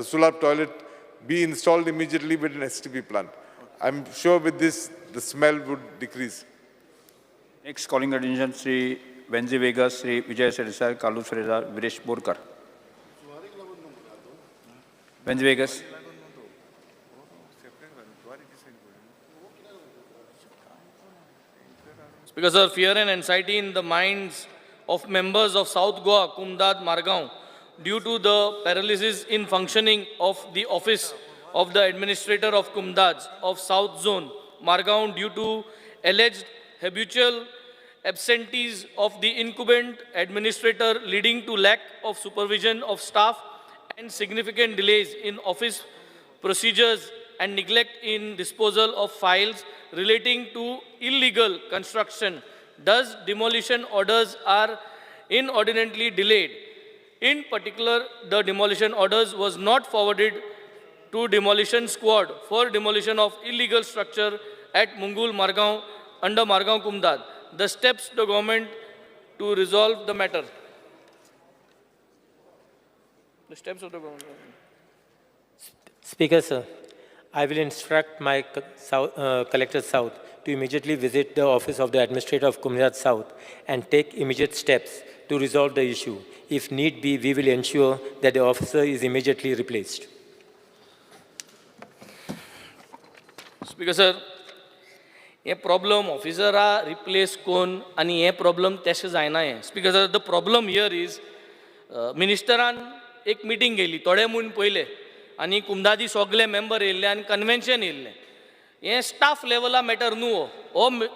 The Sulab toilet be installed immediately with an STP plant. I'm sure with this, the smell would decrease. Next calling attention, Sri Venzi Vegas, Sri Vijay Sardesai, Carlos Ferreira, Viresh Borkar. Venzi Vegas. Speaker sir, fear and anxiety in the minds of members of South Goa, Comunidade, Margao, due to the paralysis in functioning of the office of the administrator of Comunidades of South Zone, Margao, due to alleged habitual absentees of the incumbent administrator, leading to lack of supervision of staff and significant delays in office procedures and neglect in disposal of files relating to illegal construction. Thus, demolition orders are inordinately delayed. In particular, the demolition orders was not forwarded to demolition squad for demolition of illegal structure at Mungul Margao under Margao Comunidade. The steps the government to resolve the matter. The steps of the government. Speaker, sir, I will instruct my Collector South to immediately visit the office of the Administrator of Comunidade South and take immediate steps to resolve the issue. If need be, we will ensure that the officer is immediately replaced. Speaker sir, हे problem ऑफिसरा replace कोन्न आनी हे problem तशें जायना हें. Speaker sir, the problem here is मिनिस्टरान एक meeting घेयली थोडे म्हूण पयले आनी कुमदादी सगले मेंबर येयल्ले आनी कन्वेन्शन येयल्लें. हें स्टाफ लेवला मॅटर न्हू, हो हो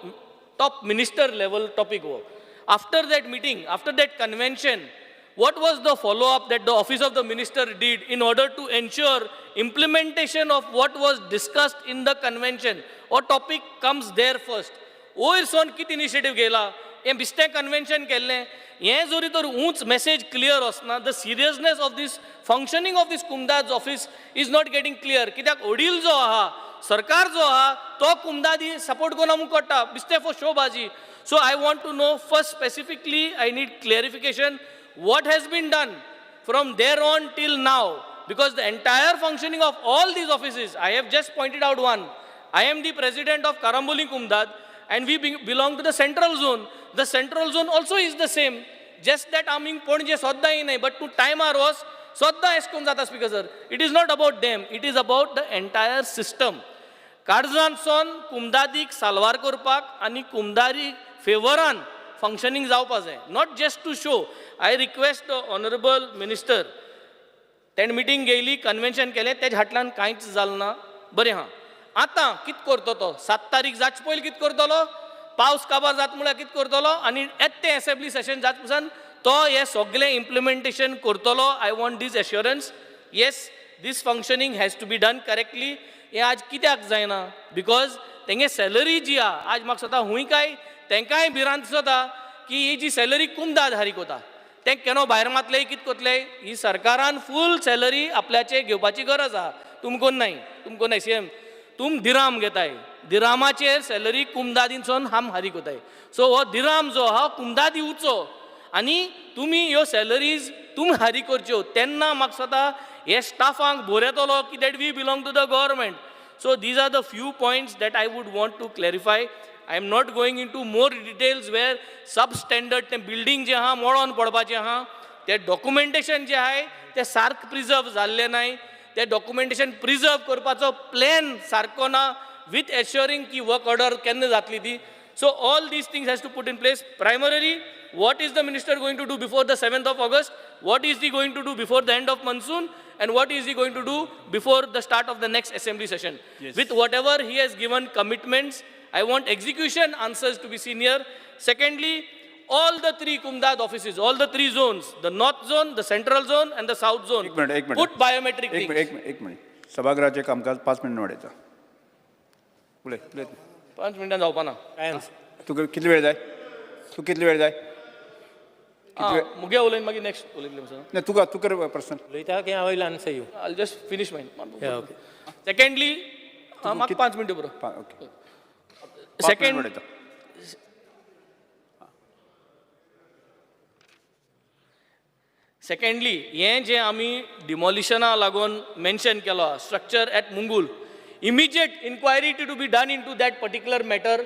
टॉप मिनिस्टर लेवल टॉपीक हो. After that meeting, after that convention, what was the follow up that the office of the minister did in order to ensure implementation of what was discussed in the convention? हो topic comes there first. वयर सोन कितें initiative घेयला? हें बेश्टें convention केल्लें हें जरी तर ऊंच मॅसेज क्लियर वचना, the seriousness of this functioning of this Comunidade office is not getting clear. कित्याक वडील जो आहा, सरकार जो आहा, तो कुमदादी सपोर्ट करून आमकां कळटा बेश्टें for शोबाजी. So I want to know first, specifically I need clarification, what has been done from there on till now, because the entire functioning of all these offices, I have just pointed out one. I am the president of Carambolim Comunidade and we belong to the central zone. The central zone also is the same, just that आमी पणजे सद्दां येयनाय, but तूं टायमार वच, सद्दां एश कोन्न जाता. Speaker sir, it is not about them, it is about the entire system. काळजांतसून कुमदादीक साल्वार करपाक आनी कुमदारी फेवरान फंक्शनींग जावपा जाय, not just to show. I request the honourable minister, तेणें मिटींग घेयली, कन्वेन्शन केलें, तेज्या फाटल्यान कांयच जालें ना. बरें आहा, आतां कित करतो तो? 7 तारीख जावचे पयलीं कित करतलो? पावस काबार जाता म्हळ्यार कित करतलो? आनी येता तें एसेंब्ली सेशन जात पसून तो हें सगलें इम्प्लिमेंटेशन करतलो? I want this assurance. Yes, this functioning has to be done correctly. हें आज कित्याक जायना? Because तेंगे सॅलरी जी आहा, आज म्हाका दिसता हूंय काय तेंकांय भिरांत दिसता की ही जी सॅलरी कुमदाद हारीक वता, तें केन्ना भायर मातले, कित कोतले. ही सरकारान फूल सॅलरी आपल्याचे घेवपाची गरज आहा. तुमकोन नाय, तुमकोन नाय. सी एम, तुम दिराम घेताय, दिरामाचेर सॅलरी कुमदादीनसून हाम हारीक वताय. सो हो दिराम जो आहा कुमदाद दिवचो आनी तुमी ह्यो सॅलरीज तुमी हारीक करच्यो, तेन्ना म्हाका दिसता हे स्टाफांक बोर येतलो की that we belong to the government. So these are the few points that I would want to clarify. I am not going into more details where sub standard तें बिल्डींग जें आहा मोडोन पडपाचें आहा, तें डॉक्युमेंटेशन जें आहाय तें सारकें प्रिजर्व जाल्लें नाय, तें डॉक्युमेंटेशन प्रिजर्व करपाचो प्लॅन सारको ना विथ एश्योरींग की वर्क ऑर्डर केन्ना जातली ती. So all these things has to put in place. Primarily, what is the minister going to do before the 7th of August? What is he going to do before the end of monsoon? And what is he going to do before the start of the next assembly session? With whatever he has given commitments, I want execution answers to be seen here. Secondly, all the three Comunidade offices, all the three zones, the north zone, the central zone, and the south zone, एक minute, एक minute. Put biometric एक things. Minute, एक minute, एक minute. सभागृहाचे कामकाज 5 minute वाडयता. उलय, उलय. 5 मिनटां जावपा ना. तुका कितले वेळ जाय? तूं कितले वेळ जाय? कितले वेळ? मुगे उलयन, मागीर नेक्स्ट उलयतले सर. नाही, तुका तूं कर प्रश्न. उलयता की I will answer you? I'll just finish mine. Yeah, okay. Secondly, म्हाका 5 मिनटां पुरो. ओके, 5 मिनिट सेकंड वाडयता. सेकंडली, हें जें आमी डिमॉलिशना लागून मेन्शन केलो structure at Mungul, immediate inquiry to be done into that particular matter,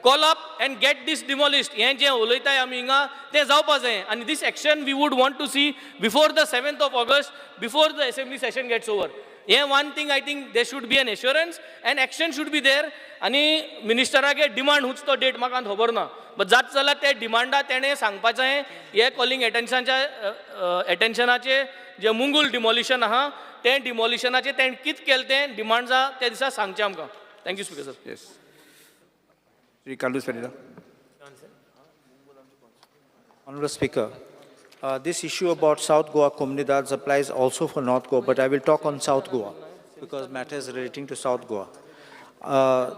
call up and get this demolished. हें जें उलयताय आमी हिंगा तें जावपा जाय आनी this action we would want to see before the 7th of August, before the assembly session gets over. हें one thing, I think there should be an assurance and action should be there. आनी मिनिस्टरागे demand हुच तो date म्हाका खबर ना, but जाता जाल्यार ते डिमांडा तेणें सांगपाचें. हे कॉलिंग एटेन्शनाच्या एटेन्शनाचे जे मुंगूल डिमॉलिशन आहा तें डिमॉलिशनाचें तेणें कितें केलें तें डिमांड्सा त्या दिसा सांगचें आमकां. Thank you, Speaker sir. Yes. Shri Carlos Ferreira. Honorable Speaker, this issue about South Goa Comunidades applies also for North Goa, but I will talk on South Goa because matters relating to South Goa.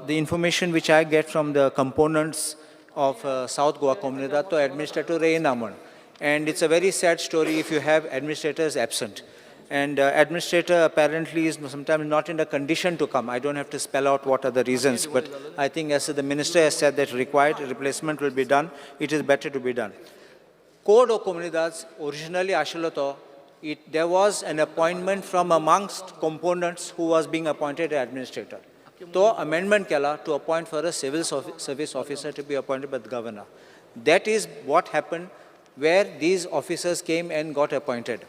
The information which I get from the components of South Goa Comunidad, to administrator येना म्हण. And it's a very sad story if you have administrators absent. And administrator apparently is sometimes not in a condition to come. I don't have to spell out what are the reasons, but I think as the minister has said that required replacement will be done, it is better to be done. Code of Comunidades originally आशिल्लो तो it there was an appointment from amongst components who was being appointed administrator. तो amendment केला to appoint for a civil service officer to be appointed by the governor. That is what happened, where these officers came and got appointed.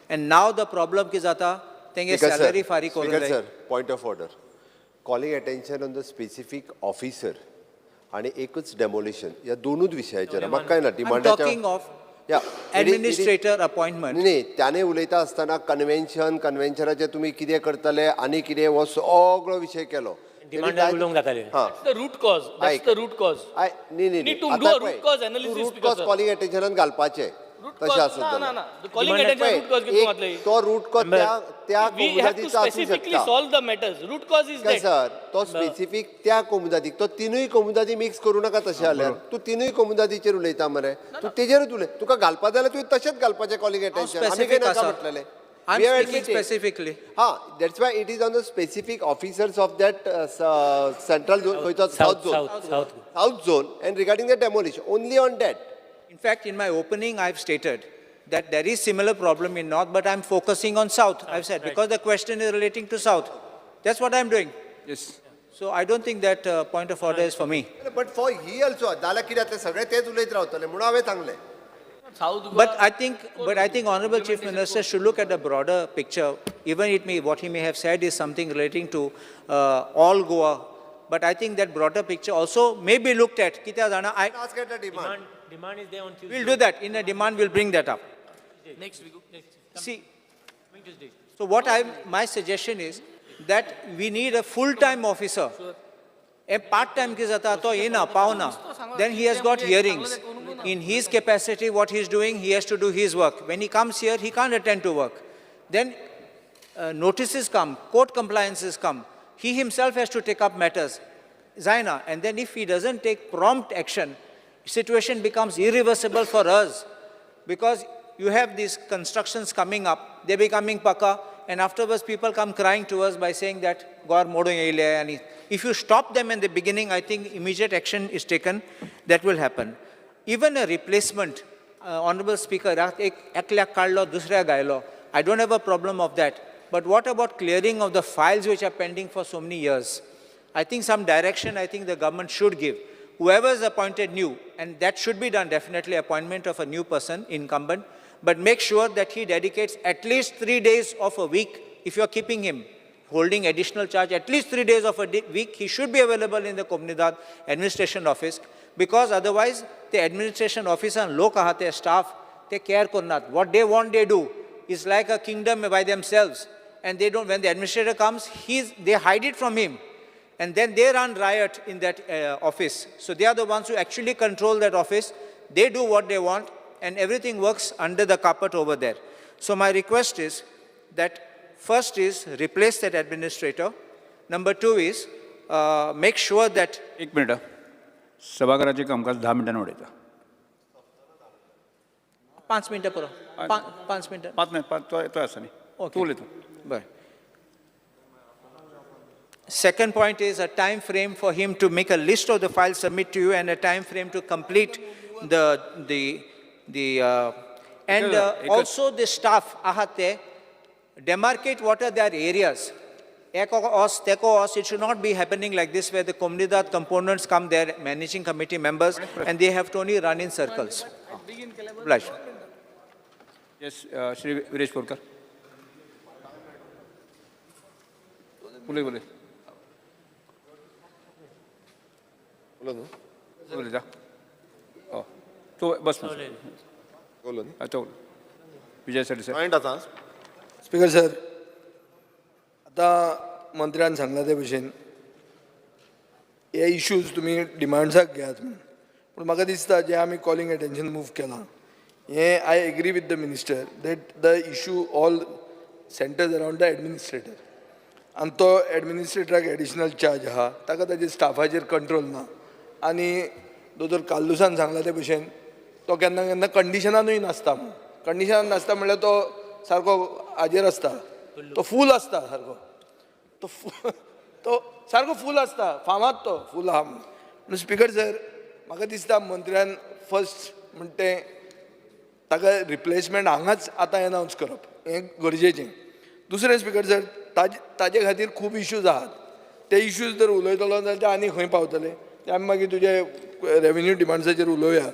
And now the problem कितें जाता, तेंगे Speaker sir, salary फारीक करूंक Speaker जाय. Sir, point of order. Calling attention on the specific officer आणि एकच demolition या दोनूच विशयाचेर म्हाका काय ना I am डिमांडाच्या talking of Yeah, administrator appointment. न्ही, त्याने उलयता आसतना कन्व्हेन्शन, कन्व्हेन्शनाचे तुमी कितें करतले आनी कितें हो सगळो विशय केलो. डिमांडार उलोवंक जातालें. हां. The root cause, that's ऐक. The root cause. न्ही न्ही. Need to do a root cause analysis, root Speaker cause sir. Calling अटेन्शनान घालपाचें. रूट तशें कॉज आसत ना ना जाल्यार. ना, calling Demand- attention root cause कितें एक घातलें? तो रूट कॉज त्या त्या We have to कोमुनिदादीचो आसूं स्पेसिफिकली शकता. Solve the matters. Root cause is काय that. Sir, तो स्पेसिफीक त्या कोमुनिदादीक, तो तिनूय कोमुनिदादी मिक्स करू नाका. तशें जाल्यार तूं तिनूय कोमुनिदादीचेर उलयता मरे. तूं तेजेरूच उलय. तुका घालपा जाल्यार तुवें तशेंच घालपाचें कॉलिंग अटेन्शन. आमी स्पेसिफीक काय नाका आसा. म्हटलेलें. I We have am speaking admitted. Specifically. हा, that's why it is on the specific officers of that central zone, खंयचो south zone, south south south zone, and regarding the demolition only on that. In fact, in my opening, I've stated that there is similar problem in North, but I'm focusing on South, I've said, because the question is relating to South. That's what I'm doing. Yes. So I don't think that point of order is for me. But for he also जाल्यार कितें जातलें? सगळे तेच उलयत रावतले म्हणून हांवें सांगलें. South But I think Honorable Chief Minister should look at the broader picture. Even it may, what he may have said is something relating to all Goa. But I think that broader picture also may be looked at. कित्याक जाणा, I, Ask at a demand. Demand is there on Tuesday. We'll do that. In a demand, we'll bring that up. Next week. See, so what I, my suggestion is that we need a full-time officer. A part-time कितें जाता, तो येना, पावना. Then he has got hearings. In his capacity, what he is doing, he has to do his work. When he comes here, he can't attend to work. Then notices come, court compliances come. He himself has to take up matters. Zaina, and then if he doesn't take prompt action, situation becomes irreversible for us because you have these constructions coming up, they're becoming paka, and afterwards people come crying to us by saying that God modung aile and if you stop them in the beginning, I think immediate action is taken, that will happen. Even a replacement, Honorable Speaker, रात एक एकल्याक काडलो दुसऱ्याक घायलो, I don't have a problem of that. But what about clearing of the files which are pending for so many years? I think some direction I think the government should give. Whoever is appointed new, and that should be done definitely, appointment of a new person, incumbent, but make sure that he dedicates at least 3 days of a week if you are keeping him, holding additional charge, at least 3 days of a week, he should be available in the Comunidad administration office because otherwise the administration officer and लोक आहा ते staff, they care करनात. What they want, they do. It's like a kingdom by themselves. And they don't, when the administrator comes, they hide it from him. And then they run riot in that office. So they are the ones who actually control that office. They do what they want, and everything works under the carpet over there. So my request is that first is replace that administrator. Number two is make sure that एक minute हा. सभागृहाचे कामकाज 10 मिनटांनी वाडयता. पांच मिनटां पुरो, 5 मिनटां. पांच नाही, पांच तो तो आसा न्ही. Okay. तूं उलयता. बरें. Second point is a time frame for him to make a list of the files, submit to you, and a time frame to complete the And एकच- also the staff आहात ते demarcate what are their areas. Eko os, teko os, it should not be happening like this where the Comunidad components come there, managing committee members, and they have to only run in circles. Obliged. Yes, Shri Viresh Borkar. उलय उलय. उलयता. हो तूं बस उलो न्ही? आतां उलय. Vijay Sardesai. Joint आसा. स्पीकर सर, आतां मंत्र्यान सांगला ते भशेन हे इश्यूज तुमी डिमांड्साक घेयात म्हणून, पूण म्हाका दिसता जें आमी कॉलिंग एटेन्शन मूव केलां हें, I agree with the minister that the issue all centers around the administrator. आनी तो एडमिनिस्ट्रेटराक एडिशनल चार्ज आहा, ताका ताजे स्टाफाचेर कंट्रोल ना. आनी दोतोर कार्लुसान सांगला ते भशेन तो केन्ना केन्ना कंडिशनानूय नासता म्हणून. कंडिशनान नासता म्हणल्यार तो सारको हाजेर आसता, तो फूल आसता सारको, तो सारको फूल आसता, फामाद तो फूल आहा म्हणून. म्हणून स्पीकर सर, म्हाका दिसता मंत्र्यान फर्स्ट म्हण तें ताका रिप्लेसमेंट हांगाच आतां एनावन्स करप हें गरजेचें. दुसरें स्पीकर सर, ताजे खातीर खूब इश्यूज आहात. ते इश्यूज जर उलयतलो जाल्यार ते आनी खंय पावतले ते आमी मागीर तुजे रेवेन्यू डिमांड्साचेर उलोवया.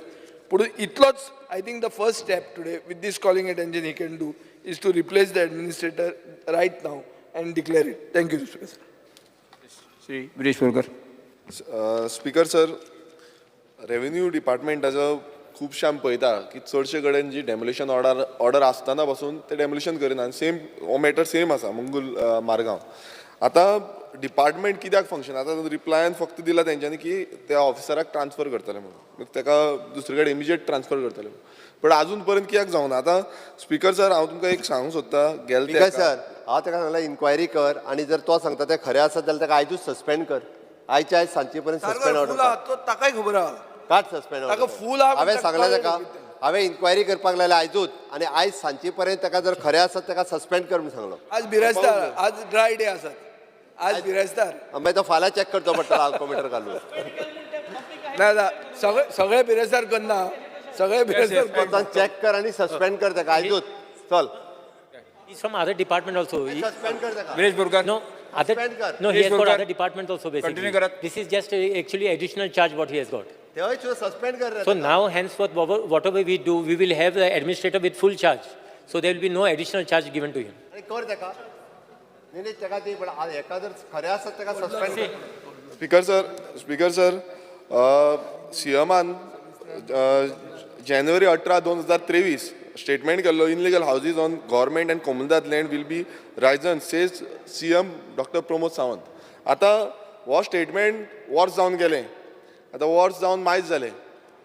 पूण इतलोच, I think the first step today with this calling attention he can do is to replace the administrator right now and declare it. Thank you, speaker sir. Shri Viresh Borkar. Speaker sir, revenue डिपार्टमेंटाचो खुबशे आमी पळयता की चडशे कडेन जी demolition order आसतना पासून ते डेमोलिशन करिना. आनी सेम हो मॅटर सेम आसा मंगूल, मारगांव. आतां डिपार्टमेंट कित्याक फंक्शन आतां रिप्लायान फक्त दिला तेंच्यांनी की त्या ऑफिसराक ट्रान्सफर करतले म्हणून, ताका दुसरे कडेन इमिजिएट ट्रान्सफर करतले म्हणून, बट आजून पर्यंत कित्याक जावना. आतां स्पीकर सर, हांव तुमकां एक सांगूंक सोदता, गेले स्पीकर सर, हांव ताका सांगलां इन्क्वायरी कर आनी जर तो सांगता तें खरें आसत जाल्यार ताका आयजूच सस्पेंड कर. आयच्या आयज सांजचे पर्यंत सस्पेंड सारको ऑर्डर फूल आहा तो, ताकाय खबर आहा. काड सस्पेंड. ताका फूल आहा. हांवें म्हणटा. सांगलें ताका, कळ्ळें. हांवें इन्क्वायरी करपाक लायल्या आयजूच आनी आयज सांजचे पर्यंत ताका जर खरें आसत ताका सस्पेंड कर म्हणून सांगलो. आज बिरेस्तार, आज ड्राय डे आसात आज बिरेस्तार. मागीर तो फाल्यां चॅक करचो पडटलो आल्कोमिटर घालून. ना ना, सगळे बिरेस्तार करना, सगळे बिरेस्तार करना. चॅक कर आनी सस्पेंड कर ताका आयजूच. चल. He's from other department also. Suspend कर ताका. Viresh Borkar. No, other, Suspend kar. no, he has Viresh got Borkar. Other department also basically. Continue karat. This is just actually additional charge what he has got. तेवय सुद्दां suspend कर रे. So now henceforth, whatever we do, we will have the administrator with full charge. So there will be no additional charge given to him. आनी कर ताका. न्ही न्ही, ताका ती पण हेका जर खरें आसत ताका सस्पेंड कर. स्पीकर सर, स्पीकर सर, सीएमान जानेवारी 18 2023 स्टेटमेंट केल्लो, "Illegal houses on government and Comunidade land will be razed, says CM Doctor Pramod Sawant." आतां हो स्टेटमेंट वर्स जावन गेलें, आतां वर्स जावन मायज जालें,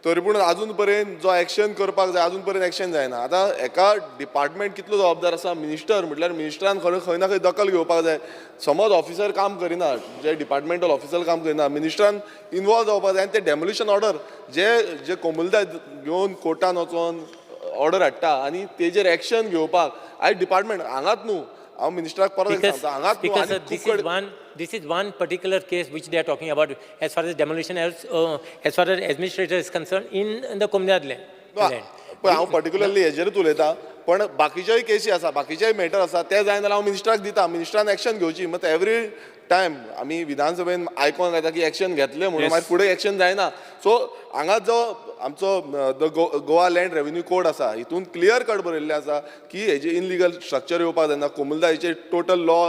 तरी पूण आजून पर्यंत जो एक्शन करपाक जाय आजून पर्यंत एक्शन जायना. आतां एका डिपार्टमेंट कितलो जबाबदार आसा, मिनिस्टर म्हटल्यार मिनिस्टरान खंय खंय ना खंय दखल घेवपाक जाय. समज ऑफिसर काम करिना, जे डिपार्टमेंटल ऑफिसर काम करिना, मिनिस्टरान इनवॉल्व जावपाक जाय. आनी ते डेमोलिशन ऑर्डर जे जे कोमुलदाद घेवन कोर्टान वचोन ऑर्डर हाडटा आनी तेजेर एक्शन घेवपाक आयज डिपार्टमेंट हांगात न्हू, हांव मिनिस्टराक परत एक Because, सांगता, हांगात न्हू because आनी sir, this खूब is कडेन one, this is one particular case which they are talking about as far as demolition, as far as administrator is concerned in the Comunidade land. Land. पळय, हांव particularly हेजेरूच उलयता, पण बाकीच्याय केसी आसा, बाकीच्याय matter आसा, ते जायना जाल्यार हांव मिनिस्टराक दिता, मिनिस्टरान एक्शन घेवची. मात एवरी टायम आमी विधानसभेन आयकोंक येता की एक्शन घेतले म्हणून, मागीर फुडें एक्शन जायना. सो हांगा जो आमचो the Goa land revenue code आसा, हितून क्लियर कट बरयल्लें आसा की हेजे इनलिगल स्ट्रक्चर येवपाक जायना. कोमुलदाचेर टोटल लॉ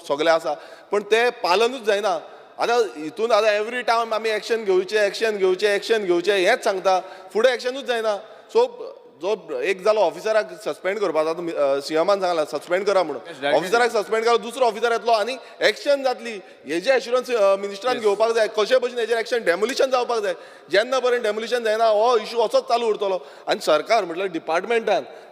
सगळें आसा, पण ते पालनूच जायना. आतां हितून आतां एवरी टायम आमी एक्शन घेवचें, एक्शन घेवचें, एक्शन घेवचें हेंच सांगता, फुडें एक्शनूच जायना. सो जो एक जालो ऑफिसराक सस्पेंड करपाचो, आतां सीएमान सांगला सस्पेंड करा म्हणून, ऑफिसराक सस्पेंड करा, दुसरो ऑफिसर येतलो आनी एक्शन जातली हेजे एश्युरन्स मिनिस्टरान घेवपाक जाय. कशे भशेन हेजेर एक्शन डेमोलिशन जावपाक जाय. जेन्ना पर्यंत डेमोलिशन जायना हो इशू असोच चालू उरतलो. आनी सरकार म्हटल्यार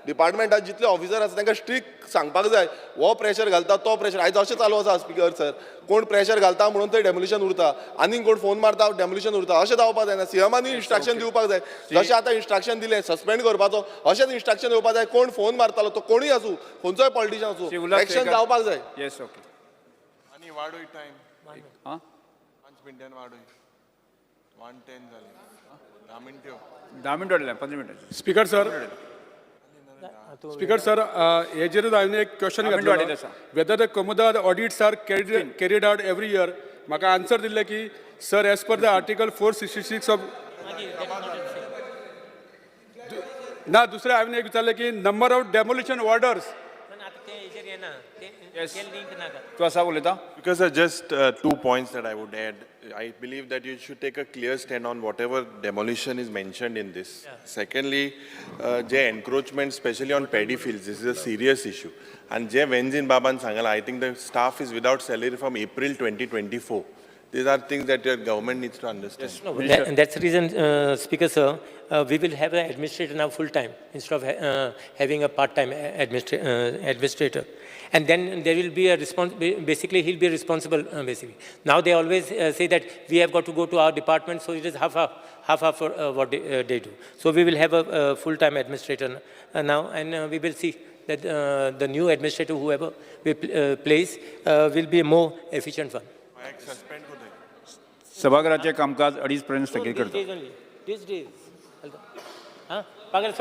डिपार्टमेंटान जितले ऑफिसर आसा तांकां स्ट्रिक्ट सांगपाक जाय. हो प्रेशर घालता, तो प्रेशर, आयज अशें चालू आसा स्पीकर सर, कोण प्रेशर घालता म्हणून थंय डेमोलिशन उरता, आनीक कोण फोन मारता डेमोलिशन उरता, अशें जावपाक जायना. सीएमानूय इन्स्ट्रक्शन दिवपाक जाय, जशें आतां इन्स्ट्रक्शन दिलें सस्पेंड करपाचो, अशेंच इन्स्ट्रक्शन येवपाक जाय. कोण फोन मारतालो तो कोणूय आसूं, खंयचोय पॉलिटिशियन श्री आसूं, उल्हास एक्शन केळकर. जावपाक जाय. येस, ओके. आनी वाडोय टायम. हां. 5 मिनटान वाडोय, 1:10 जाली, 10 मिनट्यो. 10 मिनट वाडल्या, 15 मिनटां. Speaker sir. स्पीकर सर, हेजेरूच हांवें एक क्वेश्चन आमी घातलेलो, वाडयलें, sir. Whether the comunidade audits are carried out every year. म्हाका आन्सर दिल्लें की sir, as per the article 466 of ना. दुसरें हांवें एक विचारलें की नंबर ऑफ डेमोलिशन ऑर्डर्स. तूं आसा उलयता. Because just two points that I would add. I believe that you should take a clear stand on whatever demolition is mentioned in this. Secondly, J encroachment, especially on paddy fields, this is a serious issue. And J Venzin Baban सांगला, I think the staff is without salary from April 2024. These are things that your government needs to understand. No, and that's the reason, Speaker sir, we will have an administrator now full-time instead of having a part-time administrator. And then there will be a response, basically he'll be responsible, basically. Now they always say that we have got to go to our department, so it is half-half, half-half for what they do. So we will have a full-time administrator now, and we will see that the new administrator, whoever we place, will be a more efficient one. Suspend करता. सभाघराचें कामकाज अडीच पर्यंत स्थगीत These करता. days only, these days. हां, पागल.